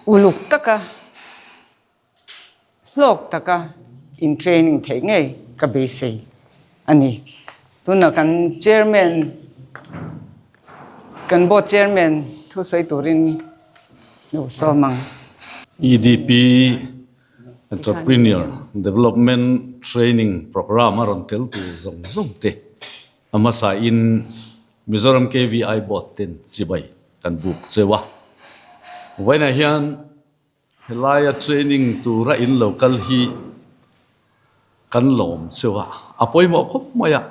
Uluk taka, hlawk taka in training theih ngei ka beisei a ni. Tunah kan chairman, kan board chairman thusawi turin lo sawm ang. EDP Entrepreneur Development Training Programme a rawn tel tur zawng zawng te a hmasa in Mizoram KVI Board ten chibai kan buk cheu a. Vawiinah hian helaia training tura in lo kal hi kan lawm cheu a, a pawimawh khawp mai a,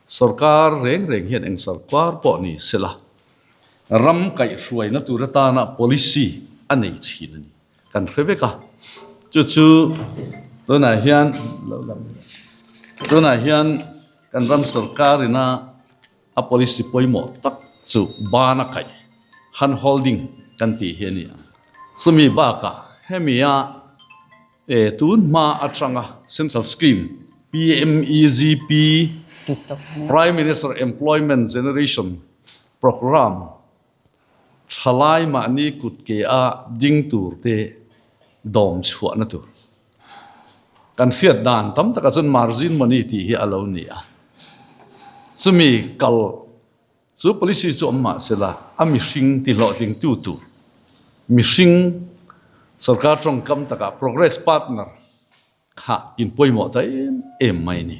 sorkar reng reng hian eng sorkar pawh ni sela ram kaihhruaina tur atana policy a nei thin a ni. Kan hre vek a, chu chu tunah hian tunah hian kan ram sorkar ina a policy pawimawh tak chu ban a kaih hand holding kan tih hi a ni a. Chumi bakah hemi a e tun hma atanga central scheme PMEGP Prime Minister Employment Generation Programme Thalai mahni kut ke a ding tur te dawm chhuahna tur. Kan hriat dan tam takah chuan margin money tih hi a lo ni a. Chumi kal chu policy chu awm mah sela a mihring ti hlawhtlingtu tur mihring sorkar tawngkam takah progress partner kha in pawimawh ta em em mai a ni.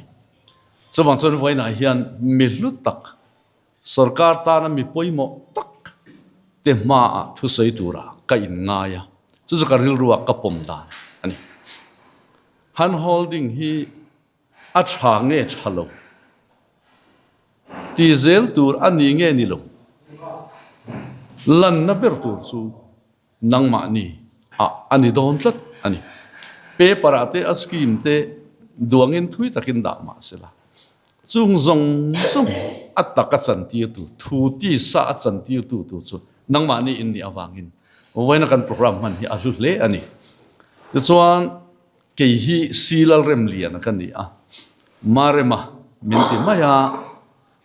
Chuvang chuan vawiinah hian mi hlu tak Sorkar tana mi pawimawh tak te hmaah thusawi turah ka inngai a, chu chu ka rilruah ka pawm dan a ni. Hand holding hi a tha nge tha lo? Ti zel tur a ni nge ni lo? Lanna ber tur chu nangmahni ah a ni dawn tlat a ni. Paper ah te a scheme te duangin thui takin dah mah sela, chung zawng zawng a tak a chantir tu, thu tisa a chantir tu tur chu nangmahni in nih avangin vawiina kan program hman hi a hlu hle a ni. Tichuan kei hi Silalremliana ka ni a, Marema min ti mai a,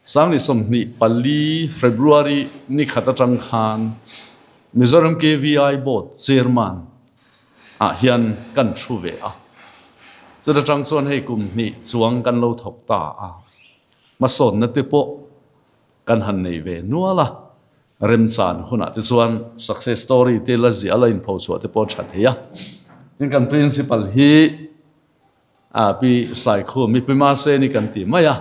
Sangni 24 February ni khat atang khan Mizoram KVI Board Chairman ah hian kan thu ve a. Chuta tang chuan hei kum hnih chuang kan lo thawk ta a, hmasawnna te pawh kan han nei ve nual a, remchan hunah te chuan success story te la ziah la inpho chhuah te pawh a tha thei a. Tin kan Principal hi A pi Saikhum i pi Mahse ni kan ti mai a,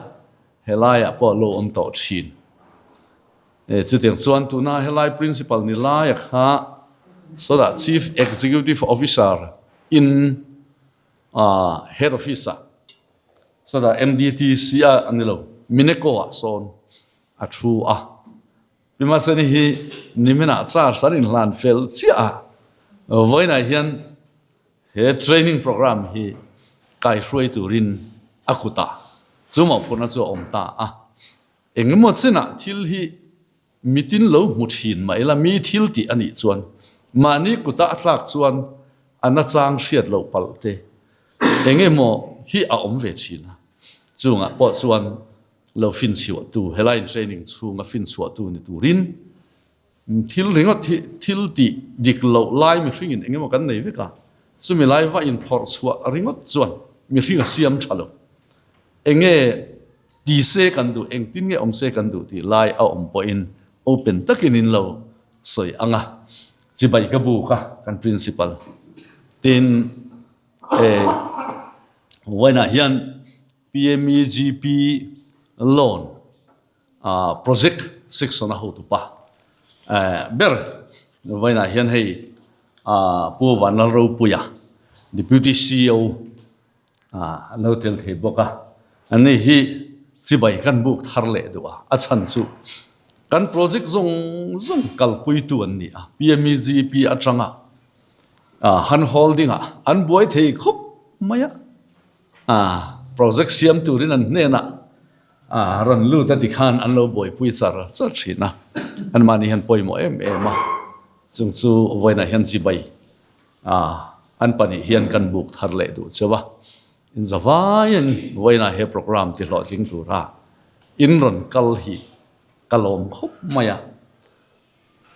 helaiah pawh lo awm tawh thin. E, chutiang chuan tuna helai Principal ni laia kha sawtah Chief Executive Officer in a Head Office ah sawtah MDTC a ni lo, Mineco ah sawn a thu a. Pi Mahse ni hi niminah charge an inhlan fel chiah a, vawiinah hian He training program hi kaihruai turin a kutah chu mawhphurhna chu a awm ta a. Engemaw chinah thil hi mitin lo hmu thin mah ila mi thil tih a nih chuan mahni kuta a tlak chuan a nachang hriat loh palh te engemaw hi a awm ve thin a. Chungah pawh chuan lo finchhuahtu helai training chhunga finchhuahtu ni turin Thil ringawt hi thil tih dik loh lai mihringin eng emaw kan nei vek a, chumi lai va inphawrh chhuah ringawt chuan mihring a siam tha lo. Eng nge ti se kan duh, engtin nge awm se kan duh tih lai a awm pawhin open takin in lo sawi ang a, chibai ka buk a kan principal tin eh vawiinah hian PMEGP loan Project section a hotu pa ber vawiinah hian hei Pu Vanlalropuia Deputy CEO an lo tel thei bawk a, ani hi chibai kan buk thar leh duh a, a chhan chu kan project zawng zawng kalpuitu an ni a, PMEGP atanga hand holding ah an buai thei khawp mai a, project siam turin an hnenah A rawn lut a ti khan an lo buaipui char char thin a, anmahni hian pawimawh em em a, chung chu vawiinah hian chibai a an pahnih hian kan buk thar leh duh cheu a, in zavaiin vawiinah he programme ti hlawhtling tura in rawn kal hi ka lawm khawp mai a,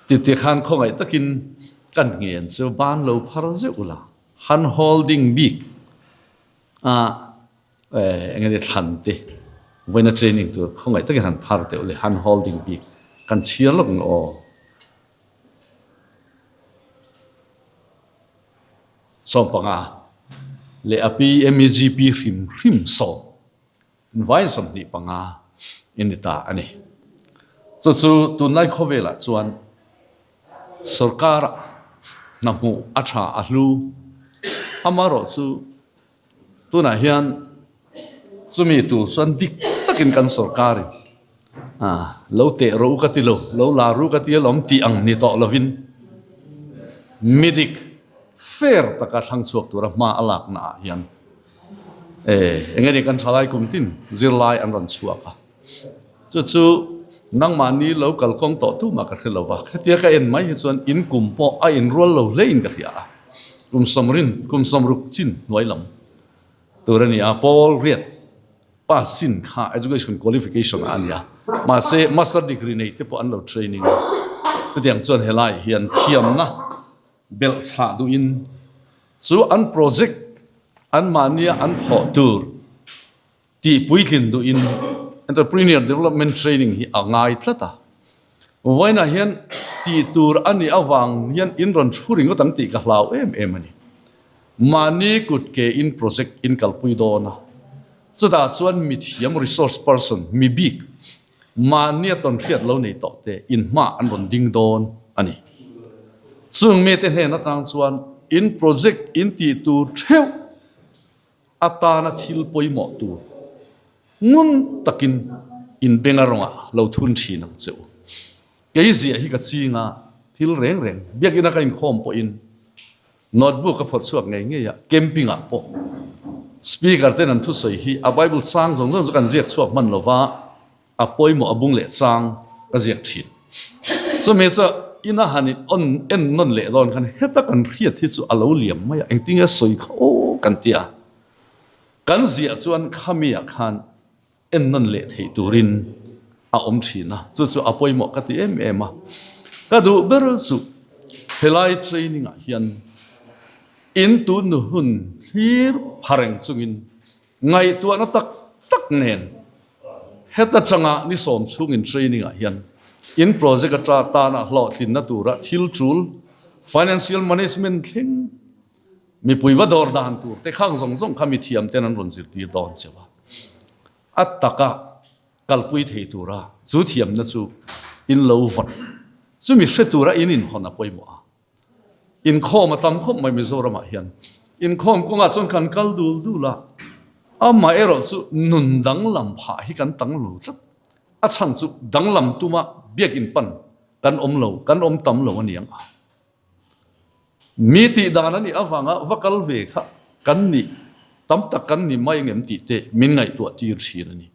ti ti khan khawngaih takin. Kan ngen chu ban lo phar zeuh ula, han holding bik a eng nge thlan te vawiina training tur khawngaih takin han phar teh ule, han holding bik kan chhiar lawk ang aw. 15 leh a PMEGP hrim hrim sawm Vai 25 in ni ta a ni. Chu chu tunlai khawvelah chuan sorkar hna hmuh a tha a hlu. Amaherawh chu tunah hian chumi tur chuan dik takin kan sorkarin lo teh rawh u ka ti lo, lo lar u ka ti alawm tih ang ni tawh lovin mi dik fair taka thlang chhuak tura hma a laknaah hian Eng nge ni kan thalai kum tin zirlai an rawn chhuak a, chu chu nangmahni lo kalkawng tawh tumah ka hre lo va, hetia ka en mai hi chuan in kum pawh a inrual lo hle in ka hria a, kum sawmrin kum sawmruk chin hnuai lam tur a ni a, pawl riat pass chin kha education qualification ah a ni a, mahse master degree nei te pawh an lo training a, chutiang chuan helai hian thiamna belhchhah duhin chu an project anmahnia an thawh tur tih puitlin duhin Entrepreneur Development Training hi a ngai tlat a. Vawiinah hian tih tur a nih avang hian in rawn thu ringawt ang tih ka hlau em em a ni. Mahni kut ke in project in kalpui dawn a, chutah chuan mithiam resource person, mi bik, mahnia tawnhriat lo nei tawh te in hma an rawn ding dawn a ni. Chung mite hnen atang chuan in project in tih tur theuh atana thil pawimawh tur ngun takin in benga rawngah lo thun thin ang che u. Kei ziah hi ka ching a, thil reng reng biakina ka inkhawm pawhin notebook ka phawrh chhuak ngei ngei a, camping ah pawh speaker ten an thusawi hi a bible chang zawng zawng chu kan ziak chhuak hman lova, A pawimawh a bung leh chang ka ziak thin. Chumi chu ina han in on en nawn leh dawn khan heta kan hriat hi chu a lo liam mai a, engtin nge sawi kha aw kan ti a. Kan ziah chuan khami ah khan en nawn leh theih turin a awm thin a, chu chu a pawimawh ka ti em em a. Ka duh ber chu helai training ah hian in tun nu hun thlir pha reng chungin Ngaihtuahna tak tak nen heta changa ni sawm chhungin training ah hian in project ata tana hlawhtlinna tura thil tul financial management thleng mipui va dawr dan tur te khang zawng zawng kha mithiam ten an rawn zirtir dawn cheu a, a taka kalpui thei tura chu thiamna chu in lo vawn chumi hre tura in inhawn a pawimawh a. Inkhawm a tam khawp mai Mizoramah hian. Inkhawm kawngah chuan kan kal dul dul a, amaherawh chu nun danglam phah hi kan tang lo tlat. A chhan chu danglam tuma biakinn pan kan awm lo, kan awm tam lo a ni ang a. Mi tih dan a nih avanga va kal ve kha kan nih tam tak kan ni mai ngem tih te min ngaihtuah tir thin a ni.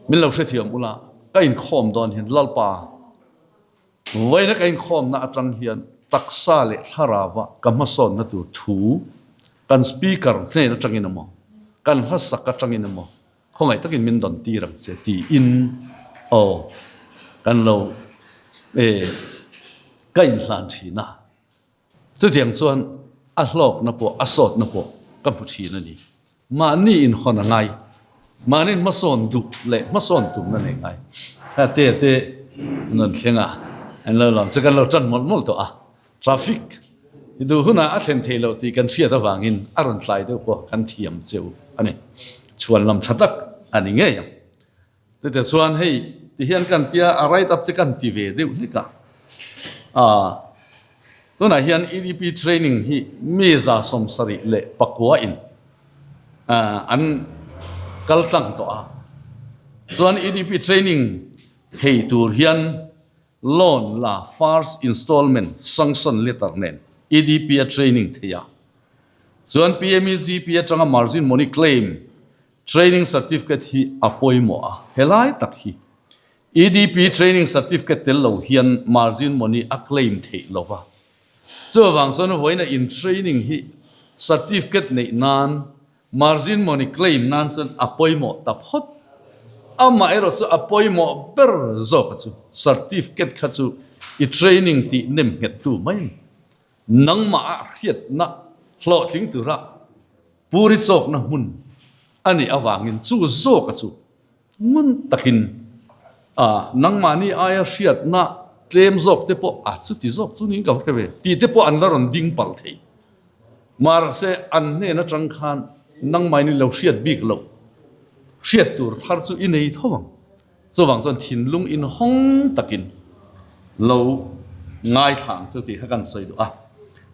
Min lo hrethiam ula, ka inkhawm dawn hian Lalpa, Vawiina ka inkhawmna atang hian taksa leh thlarauva ka hmasawnna tur thu kan speaker hnen atangin emaw, kan hlasak atangin emaw khawngaih takin min dawn tir ang che tiin aw kan lo eh ka inhlan thin a. Chutiang chuan a hlawkna pawh a sawtna pawh ka hmu thin a ni. Mahni inhawn a ngai. Mahni hmasawn duh leh hmasawn tumna nei ngai. Kha te te an rawn thleng a, an lo lam chu kan lo tan mawlh mawlh tawh a. Traffic hi duh hunah a thlen thei loh tih kan hriat avangin a rawn tlai deuh pawh kan thiam cheu a ni. Chhuan lam tha tak a ni ngei ang. Chutah chuan hei ti hian kan tia a write up te kan ti ve deuh hlek a, ah tunah hian EDP training hi mi 79 in an kal tlang tawh a, chuan EDP training thei tur hian loan la first installment sanction letter nen EDP a training thei a, chuan PMEGP atanga margin money claim Training certificate hi a pawimawh a, helai tak hi EDP training certificate tel lo hian margin money a claim theih lo va. Chuvang chuan vawiina in training hi certificate neih nan margin money claim nan chuan a pawimawh ta phawt. Amaherawh chu a pawimawh ber zawk a chu certificate kha chu. I training tih nem nghet tu mai a ni. Nangmah ah hriatna hlawhtling tura puri chawkna hmun a nih avangin chu zawka chu ngun takin a nangmahni aia hriatna tlem zawk te pawh a chuti zawk chu niin ka va hre ve tih te pawh an la rawn ding palh thei. Mahse an hnen atang khan nangmahni lo hriat bik loh hriat tur thar chu i nei tho ang. Chuvang chuan thinlung inhawng takin lo ngaithla ang chu tih kha kan sawi duh a.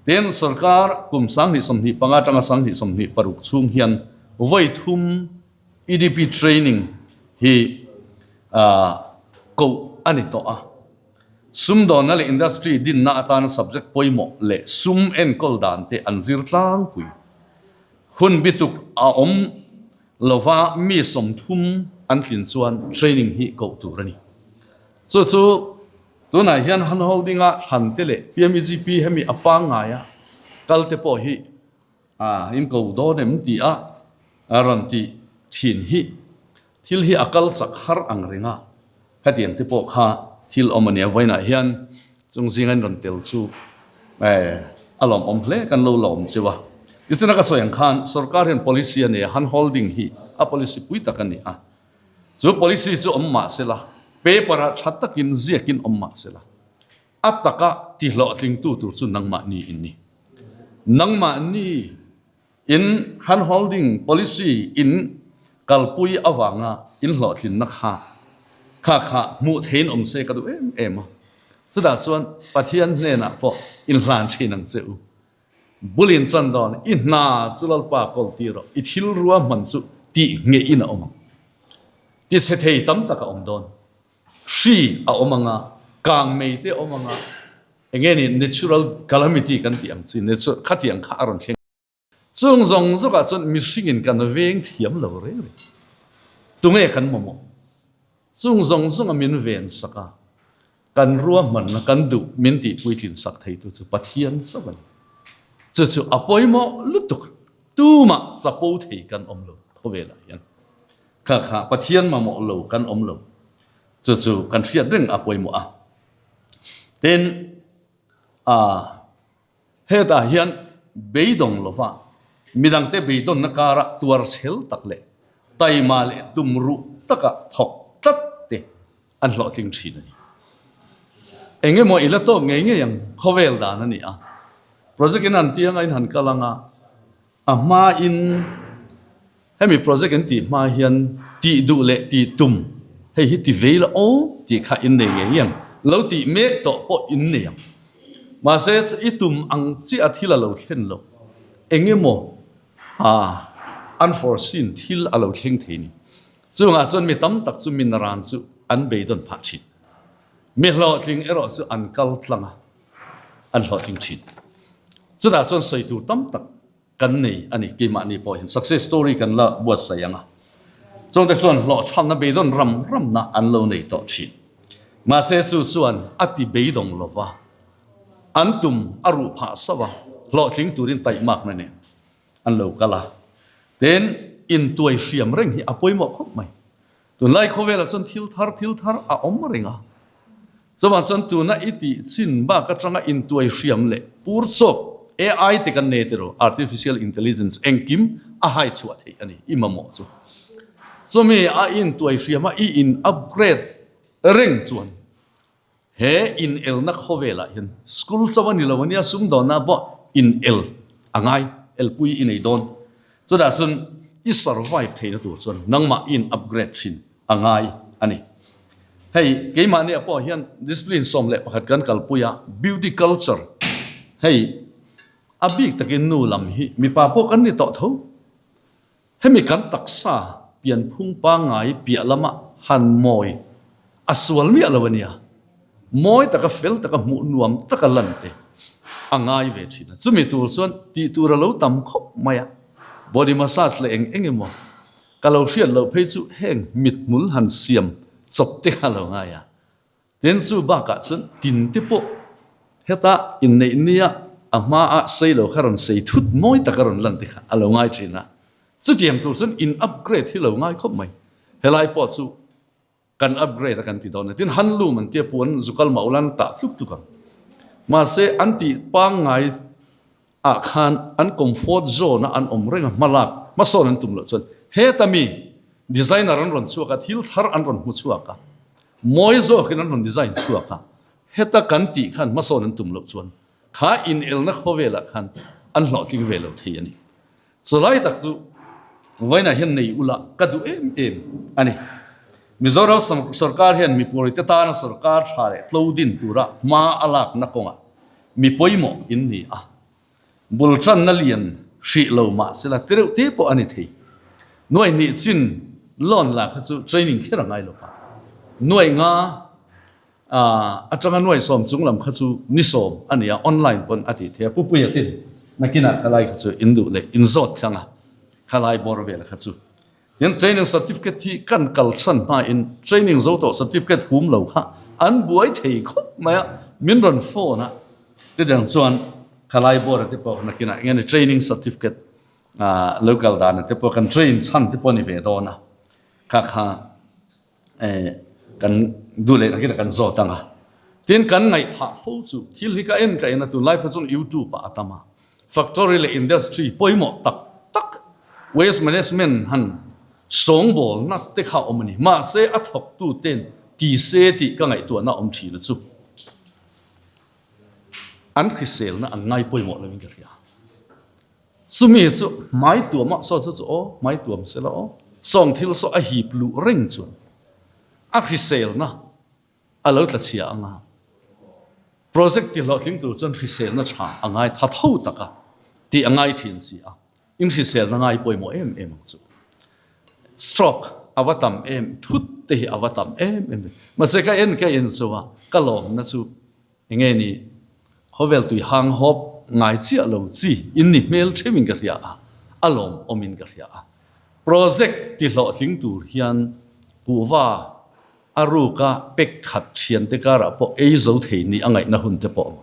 Tin, sorkar kum 2025 atanga 2026 chhung hian vawi thum EDP training hi koh a ni tawh a. Sumdawnna leh industry dinna atana subject pawimawh leh sum enkawl dan te an zir tlangpui. Hun bituk a awm Lova mi 30 an tlin chuan training hi koh tur a ni. Chu chu tunah hian hand holding a thlan te leh PMEGP hemi a pangngaia kal te pawh hi in ko dawn em tih a rawn tih thin hi thil hi a kal chak har ang reng a. Khatiang te pawh kha thil awm a nia, vawiinah hian chung zinga in rawn tel chu a lawmawm hle kan lo lawm cheu a. Tichuan a ka sawi ang khan sorkar hian policy a nei a, hand holding hi a policy pui tak a ni a. Chu policy chu awm mah sela, paper ah tha takin ziakin awm mah sela, a taka tihlawhtlingtu tur chu nangmahni in ni. Nangmahni In hand holding policy in kalpui avanga in hlawhtlinna kha kha kha hmuh theiin awm se ka duh em em a. Chutah chuan Pathian hnenah pawh in hlan thin ang che u. Bul in chan dawn i hna chu Lalpa kawl tir rawh, i thil ruahman chu tih ngeihin a awm ang. Tichhe thei tam tak a awm dawn. Hri a awm ang a, kangmei te a awm ang a, Enge ni natural calamity kan tih ang chi natural khatiang kha a rawn thleng. Chung zawng zawkah chuan mihringin kan veng thiam lo reng reng. Tunge kan mamawh? Chung zawng zawnga min ven sak a, kan ruahmanna kan duh min tih puitlin sak theitu chu Pathian chauh a ni. Chu chu a pawimawh lutuk. Tumah chapo thei kan awm lo khawvelah hian. Kha kha Pathian mamawh lo kan awm lo. Chu chu kan hriat reng a pawimawh a. Tin, ah, hetah hian beidawng lova midangte beidawnna kara tuar chhel tak leh taima leh tumruh taka thawk tlat te an hlawhtling thin a ni. Eng emaw i la tawk ngei ngei ang khawvel dan a ni a. Project in han tianga in han kal anga A hmain hemi project an tih hma hian tih duh leh tih tum hei hi ti vei la aw tih kha in nei ngei ngei ang, lo tih mek tawh pawh in nei ang. Mahse i tum ang chiah a thil a lo thlen lo, eng emaw unforeseen thil a lo thleng thei ni. Chungah chuan mi tam tak chu min ran chu an beidawn phah thin. Mi hlawhtling erawh chu an kal tlang a. an hlawhtling thin. Chutah chuan sawi tur tam tak kan nei a ni, keimahni pawh hian success story kan la buatsaih ang a. Chungte chuan hlawhchhamna beidawn ram ramna an lo nei tawh thin. Mahse chu chuan a ti beidawng lo va, an tum a ruh phah sauh a, hlawhtling turin taihmakna nen an lo kal a. Tin, intuai hriam reng hi a pawimawh khawp mai. Tunlai khawvelah chuan thil thar thil thar a awm reng a, chuvang chuan tuna i tih chin bak atanga intuai hriam leh pur chawp AI te kan nei tiraw, Artificial Intelligence, engkim a hai chhuah theih a ni, i mamawh chu. Chumi a intuai hriam a i in upgrade reng chuan He inelna khawvelah hian school chauh a ni lo ania, sumdawnna pawh inel a ngai, elpui i nei dawn. Chutah chuan i survive theihna tur chuan nangmah i in upgrade thin a ngai a ni. Hei keimahniah pawh hian discipline 11 kan kalpui a, beauty culture hei a bik takin nu lam hi mipa pawh kan ni tawh tho. Hemi kan taksa pianphung pangngai piah lama han mawi a sual miah lo a nia. Mawi taka fel taka hmuh nuam taka lan te a ngai ve thin a. Chumi tur chuan tih tur a lo tam khawp mai a. Body massage leh eng eng emaw ka lo hriat loh phei chu heng mithmul han siam chawp te kha a lo ngai a. Tin chu bakah chuan tin te pawh heta inneih nia a hmaa sei lo kha rawn sei thut mawi taka rawn lan te kha a lo ngai thin a. Chutiang tur chuan in upgrade hi lo ngai khawp mai. Helai pawh chu Kan upgrade a kan ti dawn a, tin handloom an tia puan zukal mah ula an tah tluk tluk ang. Mahse an tih pangngai ah khan an comfort zone a an awm reng a, hmalak hmasawn an tum loh chuan heta mi designer an rawn chhuak a, thil thar an rawn hmu chhuak a, mawi zawkin an rawn design chhuak a, heta kan tih khan hmasawn an tum loh chuan kha inelna khawvelah khan an hlawhtling ve lo thei a ni. Chulai tak chu vawiinah hian nei ula ka duh em em a ni. Mizoram sorkar hian mipurite tana sorkar tha leh tlo din tura hma a lakna kawngah mi pawimawh in ni a. Bul tanna lian hrih lo mah sela ti reuh te pawh a ni thei. Nuai hnih chin loan lah kha chu training kher a ngai lo va. Nuai nga Atanga nuai sawm chung lam kha chu ni sawm a ni a, online pawn a tih thei a, Pupuia tin nakinah khalai kha chu in duh leh in zawt thlang a, khalai bawr vel kha chu. Tin, training certificate hi kan kal chhan hmain training zo tawh certificate hum lo kha an buai thei khawp mai a, min rawn phone a, chutiang chuan khalai bawr a te pawh nakinah eng nge ni training certificate lo kal dan a te pawh kan train chhan te pawh a ni ve dawn a, kha kha Kan duh leh nakin a kan zawt ang a. Tin, kan ngaihthah fo chu thil hi ka en ka en a, tunlai pawh chuan YouTube ah a tam a. Factory leh industry pawimawh tak tak waste management han sawngbawlna te kha a awm a ni. Mahse, a thawktu ten ti se tih ka ngaihtuahna a awm thin a chu. An hriselna an ngai pawimawh lovin ka hria. Chumi chu hmai tuam ah saw chu chu aw, hmai tuam sela aw, sawng thil saw a hip luh reng chuan a hriselna a lo tla chhia ang a, project ti hlawhtling tur chuan hriselna tha a ngai tha tho tak a tih a ngai thin si a, in hriselna ngai pawimawh em em ang chu. Stroke a va tam em, thut te hi a va tam em em ve. Mahse ka en ka en chu a, ka lawmna chu Enge ni, khawvel tui hang hawp ngai chiah lo chi in ni hmel theuhin ka hria a, a lawmawmin ka hria a. Project ti hlawhtling tur hian kuhva a ruka pek khat thiante karah pawh ei zo thei ni a ngaihna hun te pawh a awm.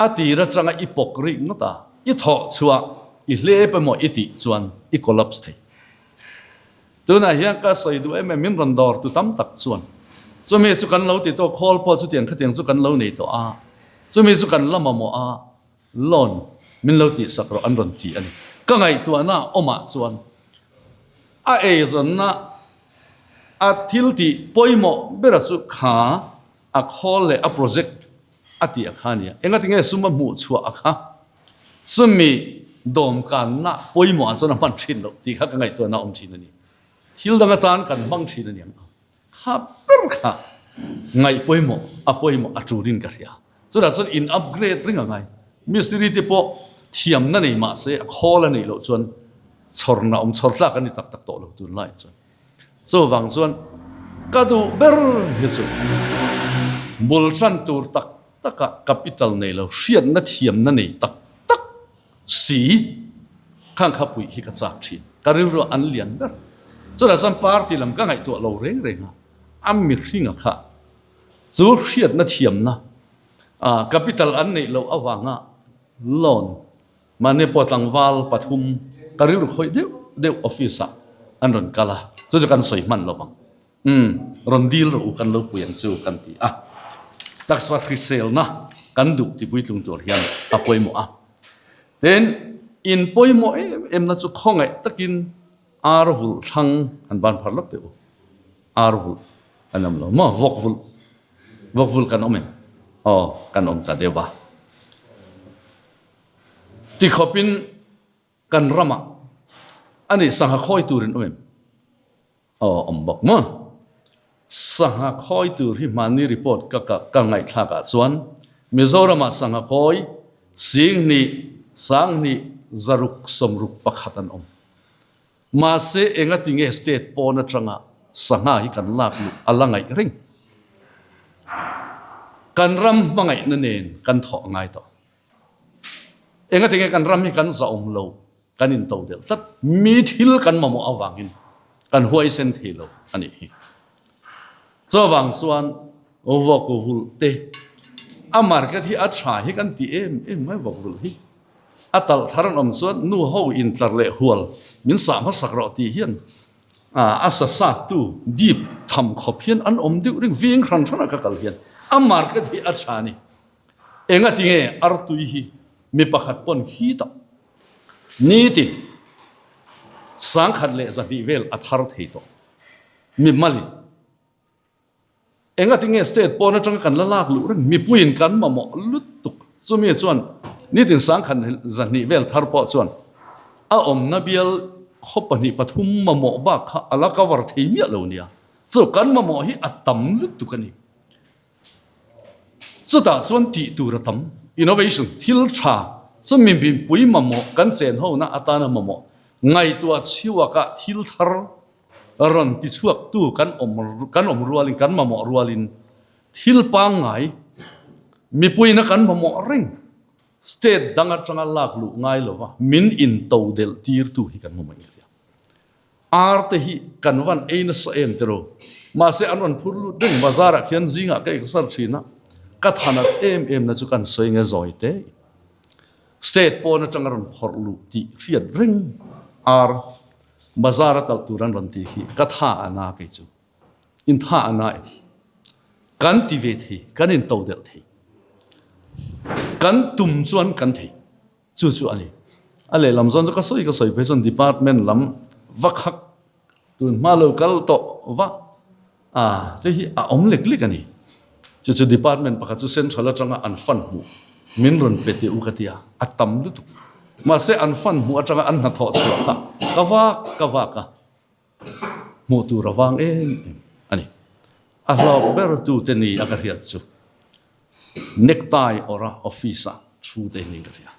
A tir atanga i pawk rih ngawt a, i thawh chhuah i hlep emaw i tih chuan i collapse thei. Tunah hian ka sawi duh em em, min rawn dawr tu tam tak chuan chumi chu kan lo ti tawh, khawl pawh chutiang khatiang chu kan lo nei tawh a, chumi chu kan la mamawh a, loan min lo tihsak rawh an rawn ti a ni. Ka ngaihtuahna awmah chuan a eizawnna a thil tih pawimawh bera chu kha a khawl leh a project a tih a kha a nia. Engati nge sum a hmuh chhuah a kha? Chumi dawmkanna pawimawh ah chuan a hman thin loh tih kha ka ngaihtuahna a awm thin a ni. Thil dang atan kan hmang thin a ni ang a. Kha ber kha ngaih pawimawh a pawimawh a turin ka hria. Chutah chuan in upgrade reng a ngai. Mistiri te pawh thiamna nei mah se a khawl a neih loh chuan chhawrna awm chhawr tlak a ni tak tak tawh lo tunlai chuan. Chuvang chuan ka duh ber hi chu bul tan tur tak taka capital nei lo, hriatna thiamna nei tak tak si khang kha puih hi ka chak thin. Ka rilru an lian ber. Chutah chuan party lam ka ngaihtuah lo reng reng a, a mihringa kha chu hriatna thiamna capital an neih loh avanga loan Mahni pawh tlangval pathum ka rilru khawih deuh deuh office ah an rawn kal a, chu chu kan sawi hman lo vang. Umm, rawn dil rawh u kan lo pui ang chu kan ti a. Taksa hriselna kan duh ti puitlung tur hian a pawimawh a. Tin, in pawimawh em em na chu khawngaih takin ar vulh thlang han ban phar lawk teh u. Ar vulh kan awm lo maw? Vawk vulh, vawk vulh kan awm em? Aw, kan awm ta deuh a. Tikhawpin kan ramah a nih sangha khawi turin awm em? Aw awm bawk maw? Sangha khawi tur hi hmanni report ka ka ngaihthlak ah chuan Mizoramah sangha khawi Singhnih, Sanghnih, Zaruk, Sawmruk pakhat an awm. Mahse engati nge state pawn atanga sangha hi kan lak luh a la ngaih reng? Kan ram hmangaihna nen kan thawh a ngai tawh. Engati nge kan ram hi kan zahawm lo, kan into deuh tlat. Mi thil kan mamawh avangin kan huaisen thei lo a nih hi. Chuvang chuan vawk vulh te a market hi a tha hi kan ti em em mai vawk vulh hi. A talh thar an awm chuan nu ho intlar leh hual min sah hmasak rawh tih hian. A sa sat tu deep tham khawp hian an awm deuh reng veng hran hran a ka kal hian a market hi a tha ni. Engati nge artui hi mi pakhat pawn khi tak nitin 1200 vel a thar thei tawh mi malin. Engati nge state pawn atanga kan la lak luh reng mipuiin kan mamawh lutuk chumi chuan nitin 1200 vel thar pawh chuan a awmna bial khaw pahnih pathum mamawh bak kha a la cover thei miah lo nia. Chu kan mamawh hi a tam lutuk a ni. Chutah chuan tih tur a tam. Innovation thil tha chu mi mipui mamawh kan chen hona atana mamawh ngaihtuah chhiuaka thil thar rawn ti chhuaktu kan awm kan awm rualin kan mamawh rualin thil pangngai mipuina kan mamawh reng state dang atanga lak luh ngai lova min into delh tirtu hi kan mamawh in ria. Ar te hi kan van ei nasa em tiraw mahse an rawn phur lut reng bazar ah khian zingah ka exer thin a ka thanat em em na chu kan sawi nge zawi te state pawn atanga rawn phawrh luh tih hriat reng ar bazar a talh tur an rawn tih hi ka tha a na kei chu in tha a na em kan ti ve thei kan in to delh thei kan tum chuan kan thei. Chu chu a ni. A lehlam zawn chu ka sawi ka sawi phei chuan department lam va khak tun hma lo kal tawh va a te hi a awm lek lek a ni. Chu chu department pakhat chu central atanga an fund hmuh min rawn pe teh u ka ti a, a tam lutuk. Mahse an fund hmuh atanga an hnathawh chhuah kha ka vak ka vak a, hmuh tur a vang em em a ni. A hlawk ber tu te ni a ka hriat chu. Necktie awrh a office ah thu te niin ka hria.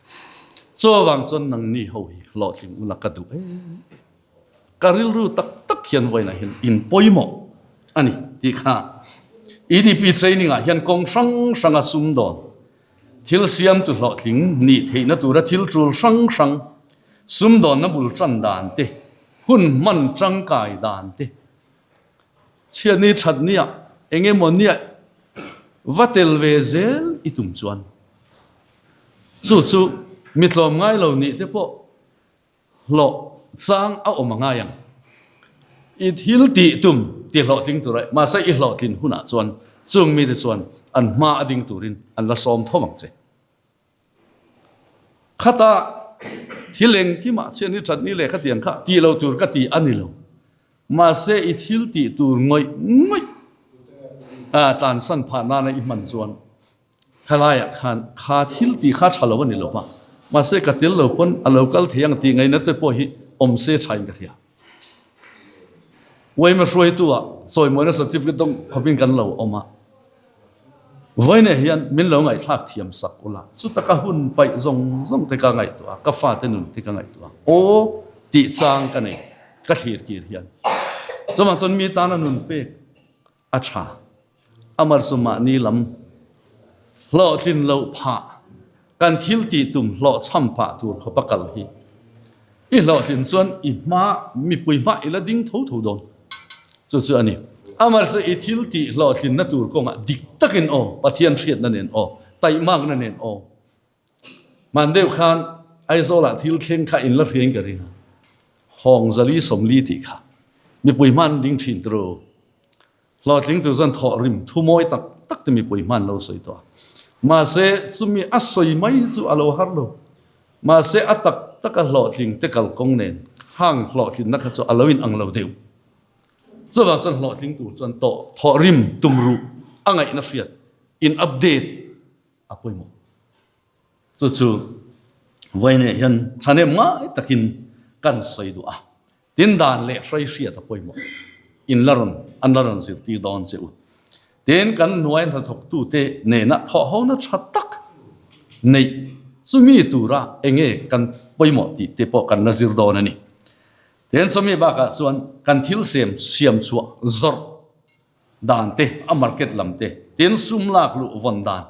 Chaw avang chuan nangni ho hi hlawhtling ula ka duh em em. Ka rilru tak tak hian vawiinah hian in pawimawh a ni tih kha EDP training ah hian kawng hrang hrang a sum dawn. Thil siamtu hlawhtling nih theihna tura thil tul hrang hrang, sumdawnna bul tan dan te, hun hman tangkai dan te, Chhiatni thatnia eng emaw nia va tel ve zel i tum chuan chu chu mi tlawm ngai lo nih te pawh hlawh chang a awm a ngai ang. I thil tih tum ti hlawhtling tur a, mahse i hlawhtlin hunah chuan chung mite chuan an hma a ding turin an la sawm tho ang che. Khata thil engkimah chian i thatni leh khatiang kha tih lo tur ka ti a ni lo. Mahse i thil tih tur ngawih ngawih a tlansan phah nana i hman chuan khalaiah khan kha thil tih kha tha lo a ni lo va. Mahse ka tel lo pawn a lo kal thei ang tih ngaihna te pawh hi awm se thain ka hria. Uaima hruaitu ah chawimawina certificate dawng khawpin kan lo awm a. Vawiinah hian min lo ngaihthlak thiam sak ula, chuta ka hun paih zawng zawng te ka ngaihtuah a, ka fate nun te ka ngaihtuah a, aw tih chang ka nei, ka thlir kir hian. Chuvang chuan mi tana nun pek a tha, amar chu mahni lam hlawhtlin loh phah, kan thil tih tum hlawhchham phah tur khawpa kal hi I hlawhtlin chuan i hma mipui hma i la ding tho tho dawn. Chu chu a ni. Amaherawhchu i thil tih hlawhtlinna tur kawngah dik takin aw, Pathian hriatna nen aw, taihmakna nen aw. Hman deuh khan Aizawlah thil thleng kha in la hriain ka ring a, Hawng zali sawmli tih kha mipui hma an ding thin turu. Hlawhtling tur chuan thawh rim thu mawi tak tak te mipui hman lo sawi tawh a. Mahse, chumi a sawi mai chu a lo har lo. Mahse, a tak taka hlawhtling te kalkawng nen hang hlawhtlinna kha chu a lo inang lo deuh. Chuvang chuan hlawhtling tur chuan tawh thawh rim tum ruh a ngaihna hriat in update a pawimawh. Chu chu vawiinah hian thahnem ngai takin kan sawi duh a. Tin dan leh hrai hriat a pawimawh. In la rawn, an la rawn zirtir dawn che u. Tin kan hnuai hnathawktute nena thawhhona tha tak neih chumi tura enge kan pawimawh tih te pawh kan la zir dawn a ni. Tin chumi bakah chuan kan thil siam siam chhuah zawrh dan te, a market lam te, tin sum lak luh vawn dan,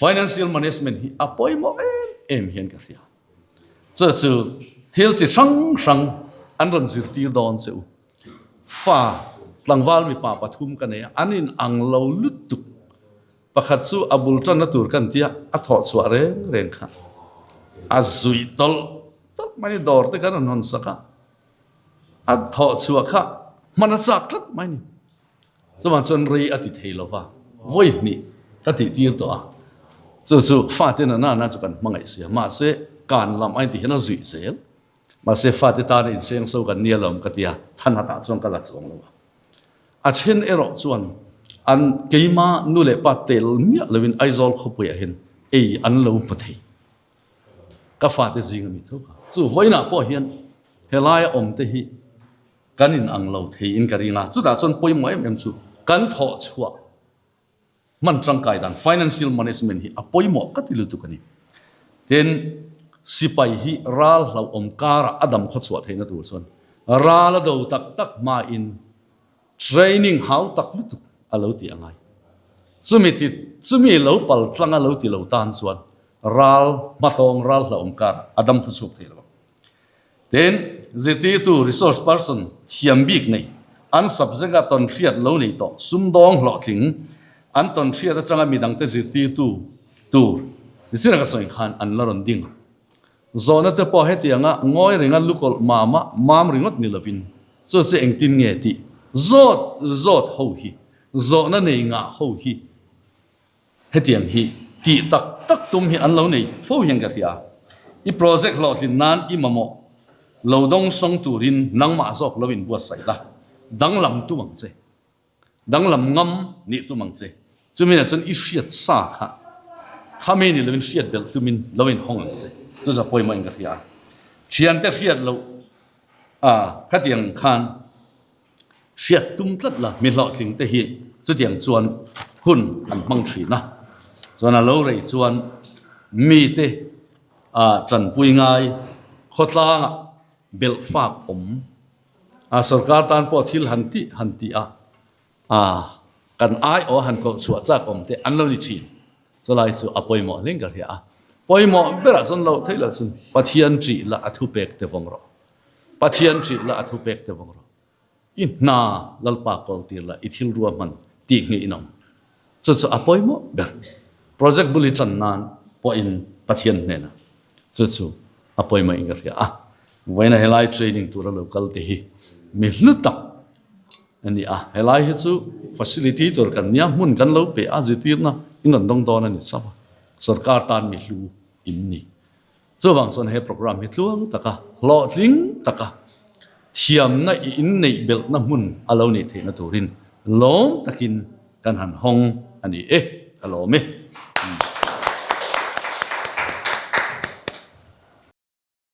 financial management hi a pawimawh em em hian ka hria. Chu chu thil chi hrang hrang an rawn zirtir dawn che u. Fa tlangval mipa pathum ka nei a, an in ang lo lutuk. Pakhat chu a bul tanna tur kan tia a thawh chhuah reng reng kha a zuih tawlh tawlh mai dawr te kan rawn hawn sak a, a thawh chhuah kha. Hman a chak tlat mai ni. Chuvang chuan rei a ti thei lo va, vawi hnih ka tih tir tawh a. Chu chu fate na nana chu kan hmangaih sia. Mahse, kan lam ain ti hian a zuih zel. Mahse, fate tana inseng so kan nia lo ka ti a, thanhatah chuan ka la chuang lo a. A then erawh chuan an keima nu leh pa tel miah loin Aizawl khawpuiah hian ei an lo hmu thei. Ka fate zing a mi tho kha. Chu vawiinah pawh hian helaia awmte hi kan in ang lo thei in ka ring a, chutah chuan pawimawh em em chu kan thawh chhuah hman tangkai dan financial management hi a pawimawh ka ti lutuk a ni. Tin, sipai hi ral hlauhawm karah a dam khaw chhuah theihna tur chuan ral a do tak tak hmain training hau tak lutuk a lo ti a ngai. Chumi ti chumi lo pal tlanga lo ti lo tan chuan ral hmatawng ral hlauhawm karah a dam khaw chhuak thei lo ang. Tin, zirtirtu, resource person, thiam bik nei, an subject a tawn hriat lo nei tawh, sumdawng hlawhtling, an tawn hriat atanga midangte zirtirtu tur zira ka sawi khan an la rawn ding a. Zawhna te pawh hetianga ngawi renga lukawlh mama mam ringawt ni lovin chu chu engtin nge tih zawt zawt ho hi, zawhna nei ngah ho hi Hetiang hi tih tak tak tum hi an lo nei fo hian ka hria. I project hlawhtlin nan i mamawh lo dawng sawng turin nangmah zawk lo inbuatsaih la, danglam tum ang che. Danglam ngam nih tum ang che. Chumi ah chuan i hriat sa kha khami ni loin hriat belh tumin lo inhawng ang che. Chu chu a pawimawh in ka hria. Thiante hriat loh a khatiang khan Hriat tum tlat la, mi hlawhtling te hi chutiang chuan hun an hmang thin a, chuan a lo rei chuan mite chanpui ngai khawtlangah belh fak awm a, sorkar tan pawh thil han tih han tih a, kan aiawh han koh chhuah chak awm te an lo ni thin. Chulai chu a pawimawh hling ka hria a, pawimawh berah chuan loh theih loh chuan Pathian ṭih la a thupek te vawng rawh. Pathian hrih la a thupek te vawng rawh. I hna Lalpa kawl tir la i thil ruahman tih ngei in awm. Chu chu a pawimawh ber. Project bul i chan nan pawhin Pathian hnenah chu chu a pawimawh in ka hria a. Vawiina helai training tura lo kal te hi mi hlu tak a ni a. Helai hi chu facility tur kan nia hmun kan lo pe a zirtirna in rawn dawng dawn a ni chauh a. Sorkar tan mi hlu in ni. Chuvang chuan he program hi tluang taka, hlawhtling taka thiamna i inneih belhna hmun a lo nih theihna turin lawm takin kan han hawng a ni e, ka lawm e.